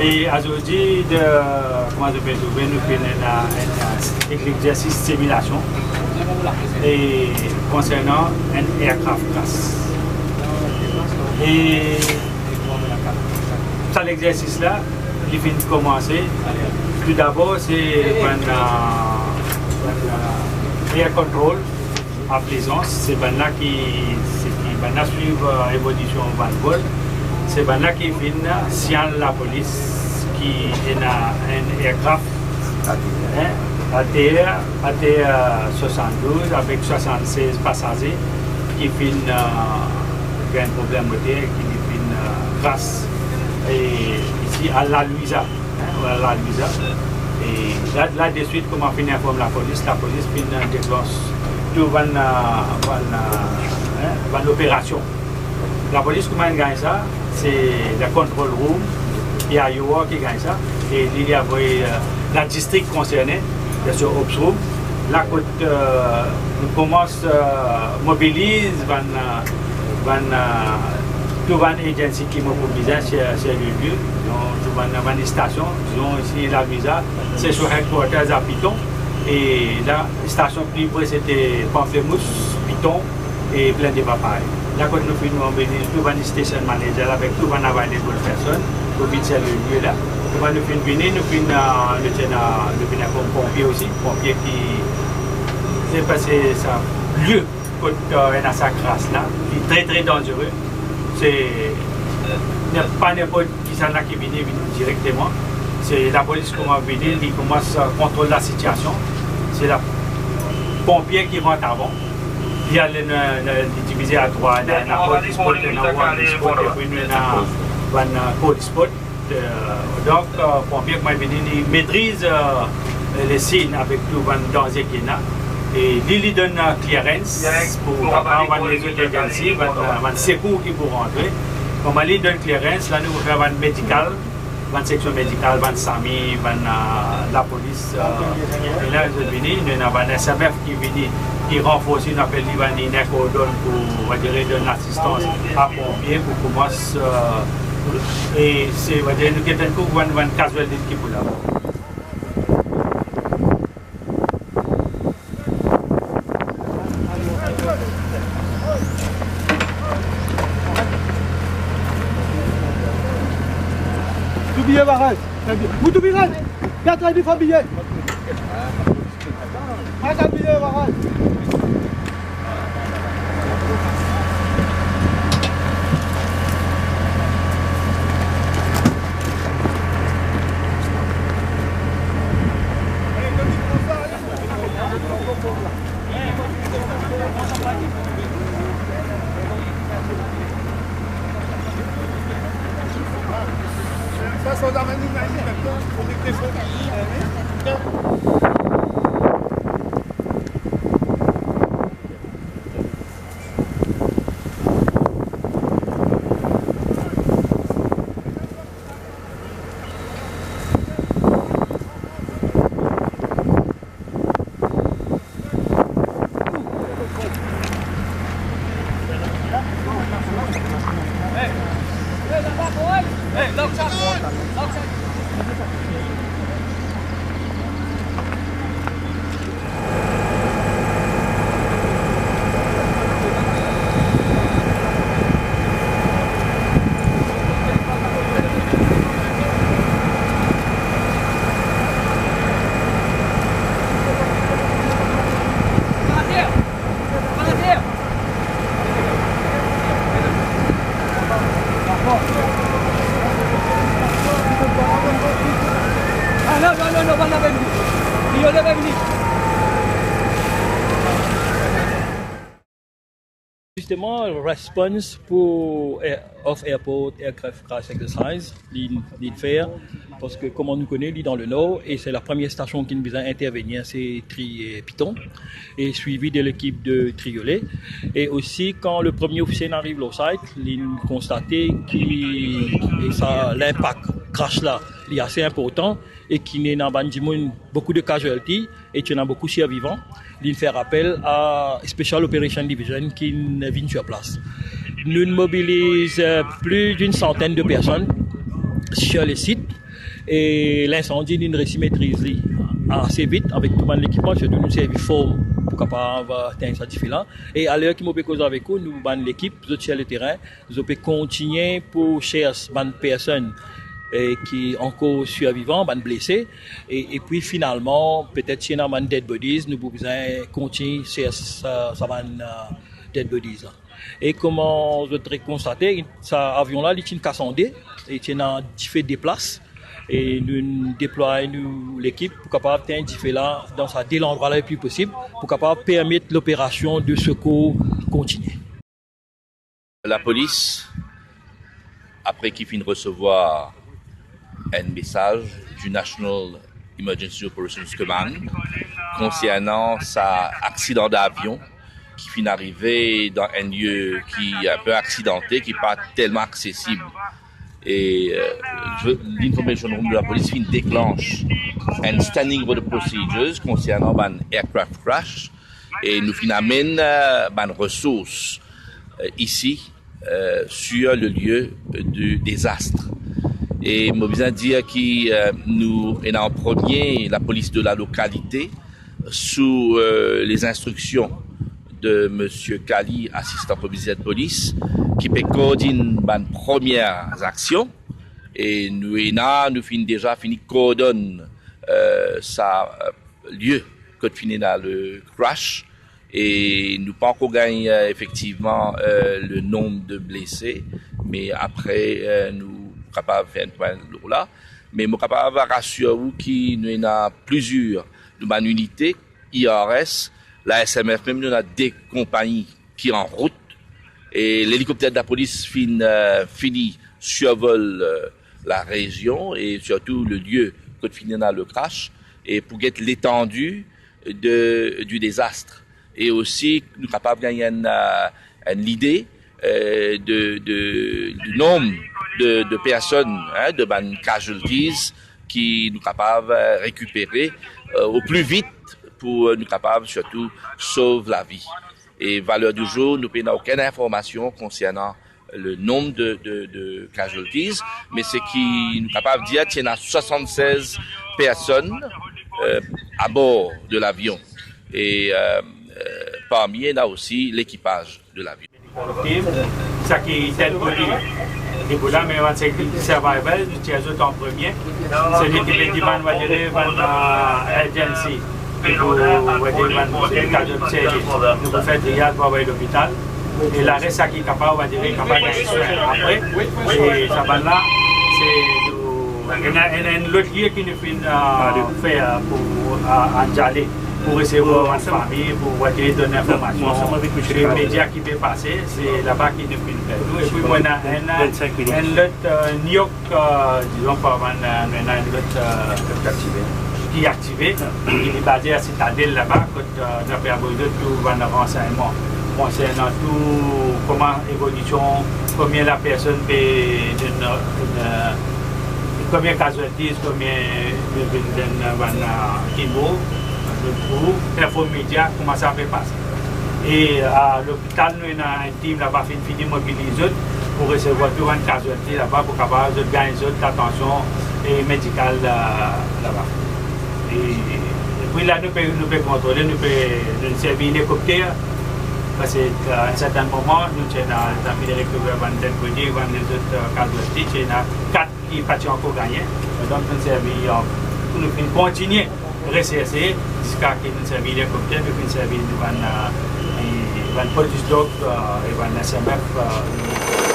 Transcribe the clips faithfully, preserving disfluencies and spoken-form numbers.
E azordi, de, kouma zot pe trouve, nou finn ena enn, enn legzersis similasion e konsernan enn aircraft crash. E sa legzersis la, li finn koumanse. Toudabor, se bann, a, bann, a, air control a Plaisance, se bann la ki, se ki bann la swiv, a, evolision bann vol. Se bann la ki finn signal lapolis ki ena enn aircraft, en, ater, ater swasanndouz avek swasannsez pasaze ki finn, a, gagn problem moter, ki li finn, a, kras, e isi a La Luisa, en, La Luisa. E la, la deswit, kouma finn inform lapolis, lapolis finn, a, deklans tou bann, a, bann, a, en, bann operasion. Lapolis, kouma inn gagn sa, se la control room, P I O ki gagn sa, e li, li avoy, e, la distrik konserne, bien sir, ops room, la kot, e, nou koumans, e, mobiliz bann, e, bann, e, tou bann agency ki mo pou bizin, se, se le lie, dizon, tou bann, bann stasion, dizon, isi, La Luisa, se so headquarters a Piton, e la, stasion pli pre, se te Pamplemousse, Piton, e Plaine des Papayes. La kot nou finn mobiliz tou bann station manager la avek tou bann available person pou vinn swiv le lie la. Kouma nou finn vini, nou finn, a, nou ti ena, nou finn inform ponpie osi, ponpie ki, se pase sa lie kot, e, ena sa kras la, ki tre, tre danzere. Se, e, pa ninport kisannla ki vini, vini direkteman. Se lapolis kouma vini, li koumans, e, kontrol lasitiasion. Se la ponpie ki rant avan. Li al, e, e, li divize a trwa, ena, ena hot spot, ena warm spot, epi nou ena bann, e, cold spot. E, donk, e, ponpie kouma vini, li metriz, e, le scene avek tou bann danze ki ena. E li, li donn, e, clearance pou kapav bann lezot agency, bann, e, bann sekour ki pou rantre. Kouma li donn clearance, la nou pou fer bann medikal, bann seksion medikal, bann SAMU, bann, e, lapolis, e, e la zot vini, nou ena bann S M F ki vini, ki ranforse, nou apel li bann inner cordon pou, on va dire, donn lasistans a ponpie pou koumans, e, e se, on va dire, nou gete enn kou bann, bann casualty ki pou la. Toubiye baraj. Vous toubiye. Quatre avis fabillé. Pas fabillé baraj. Ah, non, non, non, non, pas avec lui. Il y en avait venu. Justement, response pour Air, Off Airport Aircraft Crash Exercise, li, li fer, parski kouma nou kone, li dan le nor, e se la premie stasion ki bizin intervenir, se Tri-, eh, Piton, e swivi de lekip de Triolet. E osi, kan le premie ofisie inn ariv lor site, li konstate ki, e sa, linpak crash la, li ase inportan, e ki ena bann dimoun, boukou de casualty, e ti ena boukou sirvivan, li fer apel a Special Operation Division ki vinn sur plas. Nous mobilisons, euh, plus d'une centaine de personnes sur le site e linsandi, nou resi metriz li ase vit avek tou bann lekipman, sirtou nou servi form pou kapav, euh, tegn sa dife la. E aler ki mo pe koz avek ou, nou bann lekip, zot sur le terrain, zot pe kontigne pou cherche bann personn, eh, ki ankor sirvivan, bann blese, e, epi finalman, petet si ena bann dead bodies, nou pou bizin kontigne cherche sa, sa bann, euh, dead bodies la. E kouma zot pe konstate, sa avion la, li ti kas an de, e ti ena dife de plas, e nou deplwaye nou lekip pou kapav tegn dife la dan sa de landrwa la lepli posib, pou kapav permet loperasion de sekour kontigne. Lapolis, apre ki finn resevwar enn mesaz di National Emergency Operations Command konsernan sa aksidan davion ki finn arive dan enn lie ki inpe aksidante, ki pa telman aksesib. E, euh, l'information room de lapolis finn deklanch enn standing order procedures konsernan bann aircraft crash, e nou finn amenn, euh, bann resours, euh, isi, euh, sur le lieu du désastre. E mo bizin dir ki, euh, nou ena an premie lapolis de la lokalite sou, euh, les instructions de Monsieur Kali, asistan komiser de polis, ki pe koordinn bann premie aksion. E nou ena, nou finn deza fini koordonn, euh, sa, euh, lie kot finn ena le crash. E nou pa ankor gagn, euh, efektivman, euh, le nombre de blessés, me apre, euh, nou kapav fer enn pwin lor la. Me mo kapav rasir ou ki nou ena plizier nou bann inite, I R S, la S M F mem, nou ena de konpagni ki an rout. E lelikopter de lapolis finn, euh, fini sirvol, euh, larezion e sirtou le lie kot finn ena le crash, e pou get letandi de, du dezas. E osi, nou kapav gagn enn, euh, enn lide, euh, de, de, du nombre de, de personn, hein, de bann casualties ki nou kapav, euh, rekipere, euh, o pli vit pou, euh, nou kapav sirtou sov lavi. E valer di zour, nou pena okenn informasion konsernan le nombre de, de, de casualties, me seki nou kapav dir, ti ena swasannsez personn, euh, abor de lavion. E, euh, euh, parmi ena osi lekipaz de lavion. Sa ki tel kote debout la, me bann sekour survivors, nou tir zot an premie. Seki pe demann, on va dire, bann, euh, urgency. Ki pou, on va dire, bann, se ka de servis. Nou pou fer triyaz pou avoy lopital. E lares, sa ki kapav, on va dire, kapav gagn swin apre. E sa bann la, se nou, ena, ena enn lot lie ki nou finn, euh, fer pou, euh, Anjali, pou resevwar bann fami, pou, on va dire, donn informasion. E media ki pe pase, se laba ki nou finn fer. Epi, mo ena enn, enn lot, euh, New York, euh, dizon, pa bann, euh, nou ena enn lot, euh, ki aktive, ki li baze a Sitadel laba, kot, euh, nou pe avoy zot tou bann ransegnman konsernan tou kouma evolision, konbien lapersonn pe, euh, euh, konbien casualties, konbien, euh, euh, bann, euh, ki mor, pou inform media kouma sa pe pase. E, euh, a lopital, nou ena enn team laba finn fini mobiliz zot pou resevwar tou bann casualty laba, pou kapav zot gagn zot atansion e medikal, euh, laba. E, epi la, nou pe, nou pe kontrole, nou pe, nou servi elikopter, parski, euh, a enn sertin moman, nou ti ena, ena finn rekipere bann dead body, bann lezot, euh, casualty, ti ena kat ki pa ti ankor gagne. Donk, nou servi, euh, pou nou finn kontigne reserse ziska ki nou servi elikopter, nou finn servi nou bann, euh, e bann police dog, euh, e bann S M F, euh,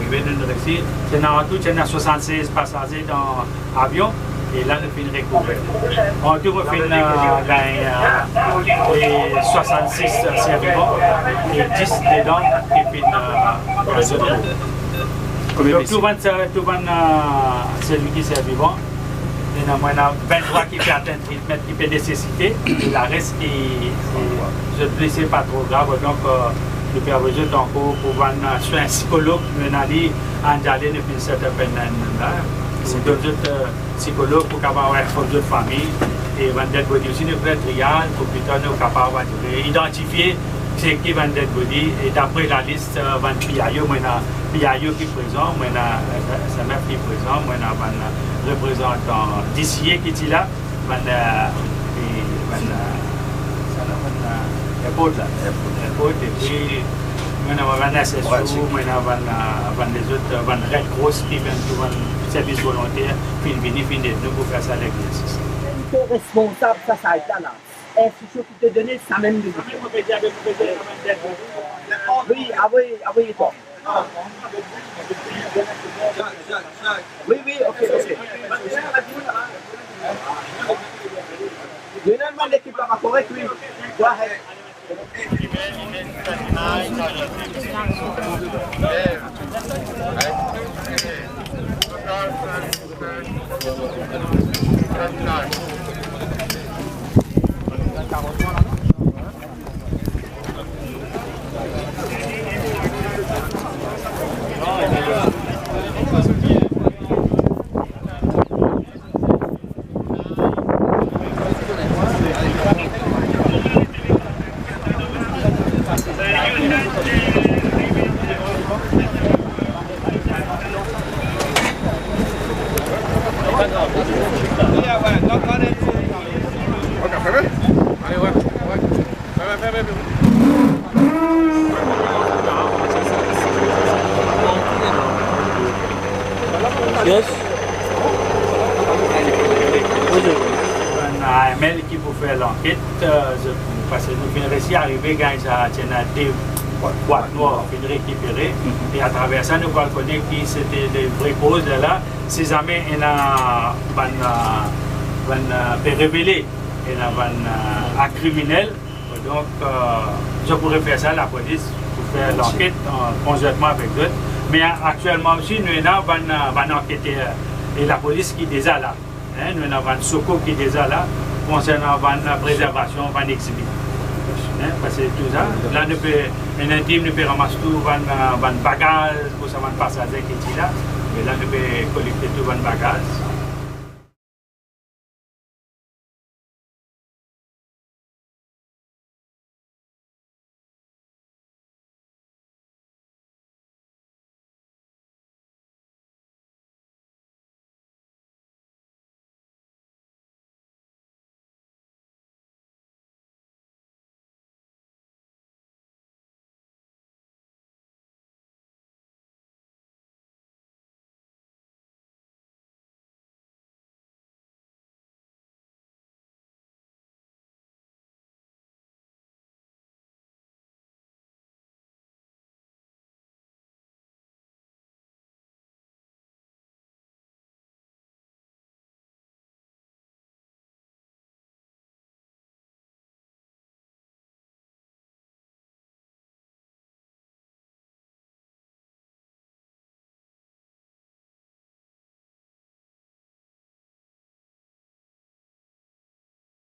Be nou resi, ti ena antou, ti ena swasannsez pasaze dan avion, e la nou finn rekouver. Antou, nou finn, eh, gagn, eh, e swasann-sis, eh, servivan, e dis dedan ki finn, eh, gagn so. Donk, tou bann, tou bann, eh, selwi ki servivan, ena, mo ena vinn-trwa ki pe atenn tretman ki pe nesesite, e lares ki, ki zot blese pa tro grav, donk, eh, nou pe avoy zot ankor pou bann, eh, swen sikolog, nou ena li, Anjali, nou finn set up enn, enn, la, pou donn zot, eh, sikolog pou kapav inform zot fami, e bann dead body osi, nou fer triyaz, pou pli tar nou kapav idantifie seki bann dead body, e dapre lalis, eh, bann P I O, mo ena P I O ki prezan, mo ena S M F ki prezan, mo ena bann reprezantan D C A ki ti la, bann, eh, e bann, eh, sa la, bann, eh, airport la. Airport. Airport, epi mo ena bann S S O, mo ena bann, eh, bann lezot, eh, bann Red Cross ki vinn, tou bann servis volonter, finn vini, finn ed nou pou fer sa legzersis. Ki responsab sa, sa eta la? Instruction ki to done, sa mem li fer. Wi, avoy, avoy twa. Wi, wi, ok, ok. Nou ena bann lekip la pa korek, wi. Go ahead. Yes. Bann A M L ki pou fer lanket, eh, zot, parski nou finn resi arive gagn sa, ti ena de bwat nwar finn rekipere, e atraver sa nou pou al kone ki sete de vre koz la, la, si zame ena bann, eh, bann, eh, pe revele, ena bann, eh, ak kriminel, donk, eh, zot pou refer sa lapolis pou fer lanket an konzertman avek zot. Me aktielman osi, nou ena bann, eh, bann anketer e lapolis ki deza la. Hein, nou ena bann SOCO ki deza la, konsernan bann prezervasion, bann exhibit. Hein, parski tou sa, la nou pe, ena tim, nou pe ramas tou bann, eh, bann bagaz, pou sa bann pasaze ki ti la, e la nou pe kolekte tou bann bagaz.